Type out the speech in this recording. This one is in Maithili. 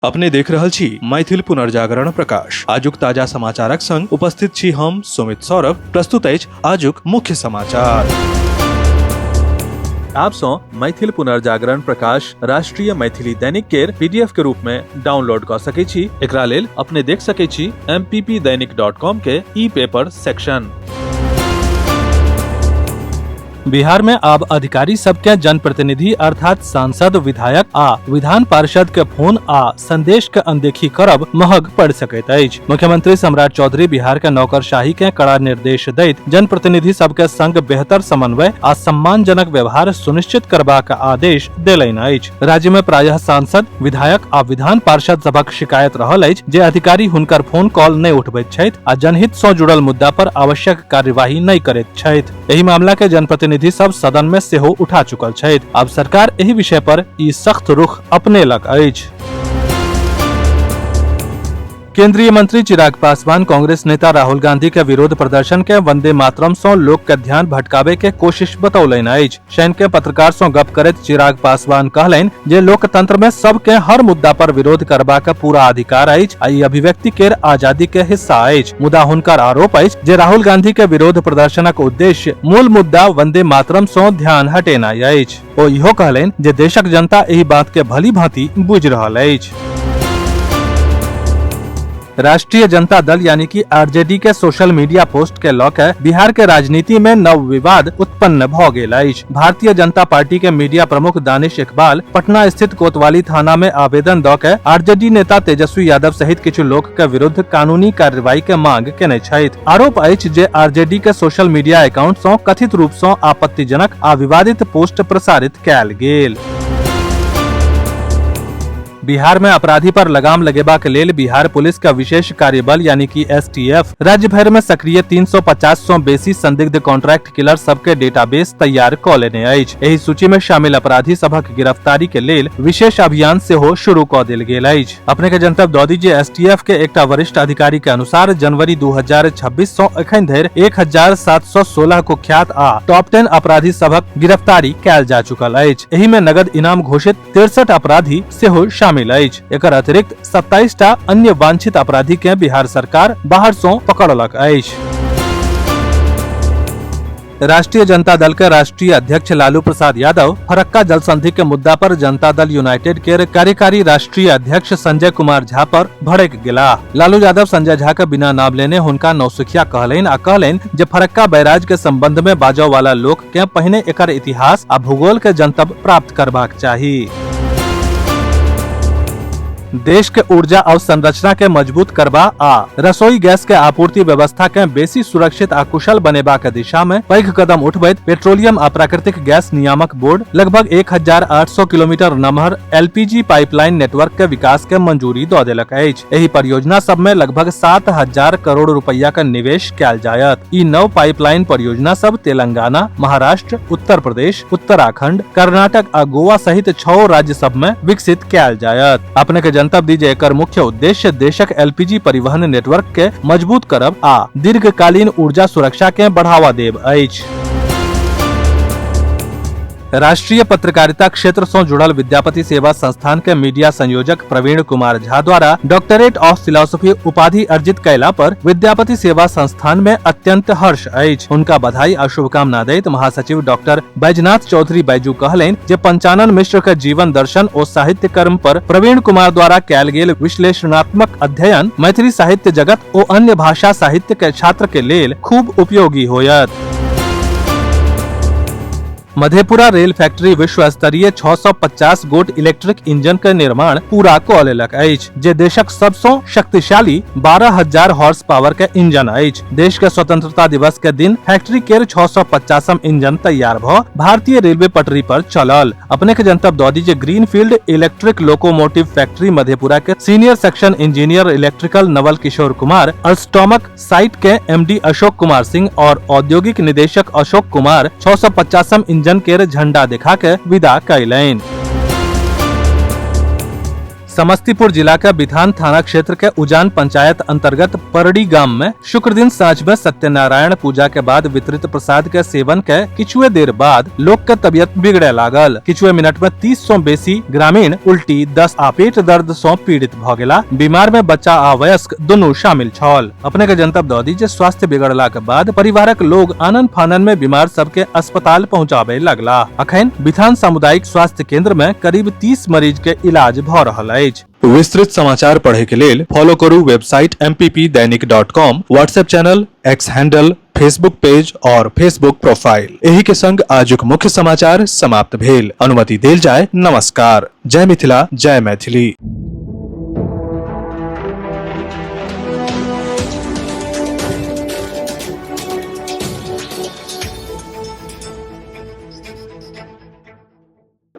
अपने देख रहल छी मैथिल पुनर्जागरण प्रकाश। आजुक ताजा समाचारक संग उपस्थित छी हम सुमित सौरभ। प्रस्तुत अछि आजुक मुख्य समाचार। आप सँ मैथिल पुनर्जागरण प्रकाश राष्ट्रीय मैथिली दैनिक केर पीडीएफ के रूप में डाउनलोड कऽ सकै छी। एकरा लेल अपने देख सकै छी mppdainik.com के ई पेपर सेक्शन। बिहार में आब अधिकारी सबके जनप्रतिनिधि अर्थात सांसद, विधायक आ विधान पार्षद के फोन आ संदेश के अनदेखी करब महग पड़ सकैत अछि। मुख्यमंत्री सम्राट चौधरी बिहार के नौकरशाही के कड़ा निर्देश दैत जनप्रतिनिधि सबके संग बेहतर समन्वय आ सम्मानजनक व्यवहार सुनिश्चित करबाक आदेश देलनि अछि। राज्य में प्रायः सांसद, विधायक आ विधान पार्षद सभक शिकायत रहल अछि जे अधिकारी हुनकर फोन कॉल नहि उठबैत छथि आ जनहित सँ जुड़ल मुद्दा पर आवश्यक कार्यवाही नहि करैत छथि। एहि मामला के जनप्रतिनिधि सब सदन में सेहो उठा चुकल छथि। आब सरकार एहि विषय पर ई सख्त रुख अपनेलक अछि। केंद्रीय मंत्री चिराग पासवान कांग्रेस नेता राहुल गांधी के विरोध प्रदर्शन के वंदे मातरम सं लोक के ध्यान भटकाबे के कोशिश बतौलनि अछि। शनि के पत्रकार सं गप करैत चिराग पासवान कहलनि जे लोकतंत्र में सबके हर मुद्दा पर विरोध करबाक पूरा अधिकार अछि आ ई अभिव्यक्ति केर आजादी के हिस्सा अछि। मुदा हुनकर आरोप अछि जे राहुल गांधी के विरोध प्रदर्शनक उद्देश्य मूल मुद्दा वंदे मातरम सं ध्यान हटेनाइ अछि। ओ इहो कहलनि जे देशक जनता एहि बात के भली भांति बुझि रहल अछि। राष्ट्रीय जनता दल यानी कि आरजेडी के सोशल मीडिया पोस्ट के लऽ के बिहार के राजनीति में नव विवाद उत्पन्न भऽ गेल अछि। भारतीय जनता पार्टी के मीडिया प्रमुख दानिश इकबाल पटना स्थित कोतवाली थाना में आवेदन दऽ के आरजेडी नेता तेजस्वी यादव सहित किछु लोक के विरुद्ध कानूनी कार्रवाई के मांग केने छथि। आरोप अछि जे आरजेडी के सोशल मीडिया अकाउंट सँ कथित रूप सँ आपत्तिजनक आ विवादित पोस्ट प्रसारित कयल गेल। बिहार में अपराधी पर लगाम लगेबाक लेल बिहार पुलिस का विशेष कार्यबल यानी कि एसटीएफ राज्य भर में सक्रिय 350 सौ बेसी संदिग्ध कॉन्ट्रैक्ट किलर सबके डेटाबेस तैयार क लेने अछि। एहि सूची में शामिल अपराधी सभक गिरफ्तारी के लेल विशेष अभियान सेहो शुरू क देल गेल अछि। अपने के जनतब दऽ दी जे एसटीएफ के एकटा वरिष्ठ अधिकारी के अनुसार जनवरी 2026 सौ एखन धरि 1716 कुख्यात आ टॉप 10 अपराधी सभक गिरफ्तारी कयल जा चुकल अछि। एहि में नगद इनाम घोषित 63 अपराधी सेहो शामिल अछि। एकर अतिरिक्त 27 टा अन्य वांछित अपराधी के बिहार सरकार बाहर सं पकड़लक अछि। राष्ट्रीय जनता दल के राष्ट्रीय अध्यक्ष लालू प्रसाद यादव फरक्का जल संधि के मुद्दा पर जनता दल यूनाइटेड के कार्यकारी राष्ट्रीय अध्यक्ष संजय कुमार झा पर भड़क गेलाह। लालू यादव संजय झा के बिना नाम लेने हुनका नौसिखिया कहलनि आ कहलनि जे फरक्का बैराज के संबंध में बाजऽ वाला लोक के पहिने एकर इतिहास आ भूगोल के जनतब प्राप्त करबाक चाही। देश के ऊर्जा अवसंरचना के मजबूत करबा आ रसोई गैस के आपूर्ति व्यवस्था के बेसी सुरक्षित आ कुशल बनेबाक दिशा में पैघ कदम उठबैत पेट्रोलियम आ प्राकृतिक गैस नियामक बोर्ड लगभग 1800 किलोमीटर नमहर एलपीजी पाइपलाइन नेटवर्क के विकास के मंजूरी दऽ देलक अछि। एहि परियोजना सब में लगभग 7000 करोड़ रुपया का निवेश कयल जायत। ई नव पाइपलाइन परियोजना सब तेलंगाना, महाराष्ट्र, उत्तर प्रदेश, उत्तराखंड, कर्नाटक आ गोवा सहित 6 राज्य सब में विकसित कयल जायत। अपने के जनतब दी जे एकर मुख्य उद्देश्य देशक एलपीजी परिवहन नेटवर्क के मजबूत करब आ दीर्घकालीन ऊर्जा सुरक्षा के बढ़ावा देब अछि। राष्ट्रीय पत्रकारिता क्षेत्र से जुड़ल विद्यापति सेवा संस्थान के मीडिया संयोजक प्रवीण कुमार झा द्वारा डॉक्टरेट ऑफ फिलोसफी उपाधि अर्जित कैला पर विद्यापति सेवा संस्थान में अत्यंत हर्ष अछि। हुनका बधाई आ शुभकामना दैत महासचिव डॉक्टर बैजनाथ चौधरी बैजू कहलनि जे पंचानन मिश्र के जीवन दर्शन ओ साहित्य कर्म पर प्रवीण कुमार द्वारा कैल गेल विश्लेषणात्मक अध्ययन मैथिली साहित्य जगत ओ अन्य भाषा साहित्य के छात्र के लेल खूब उपयोगी होयत। मधेपुरा रेल फैक्ट्री विश्व स्तरीय 650 गोट इलेक्ट्रिक इंजन के निर्माण पूरा कऽ लेलक अछि, जे देशक सबसँ शक्तिशाली 12000 हॉर्स पावर के इंजन अछि। देश के स्वतंत्रता दिवस के दिन फैक्ट्री केर 650 इंजन तैयार भ भारतीय रेलवे पटरी पर चलल। अपने के जनतब दऽ दी जे greenfield electric locomotive factory Madhepura के senior section engineer electrical Naval Kishore Kumar, अल्स्टॉमक site के एमडी अशोक कुमार सिंह और औद्योगिक निदेशक अशोक कुमार 650 इंजन केर झंडा दिखा के विदा कयलनि। समस्तीपुर जिला के बिथान थाना क्षेत्र के उजान पंचायत अंतर्गत परड़ी गाम में शुक्र दिन साँझ में सत्यनारायण पूजा के बाद वितरित प्रसाद के सेवन के किछुए देर बाद लोग के तबियत बिगड़े लागल। किछुए मिनट में 30 सौ बेसी ग्रामीण उल्टी, दस्त आ पेट दर्द सौ पीड़ित भ गेला। बीमार में बच्चा आ वयस्क दुनू शामिल छल। अपने के जनतब दऽ दी जे स्वास्थ्य बिगड़ला के बाद परिवारक लोग आनन फानन में बीमार सबके अस्पताल पहुंचाबे लगला। अखन बिथान सामुदायिक स्वास्थ्य केंद्र में करीब 30 मरीज के इलाज भ रहल अछि। विस्तृत समाचार पढ़े के लेल फॉलो करू website mppdainik.com, WhatsApp channel, X handle, Facebook page और फेसबुक प्रोफाइल। एही के संग आजुक मुख्य समाचार समाप्त भेल। अनुमति देल जाय। नमस्कार। जय मिथिला, जय मैथिली।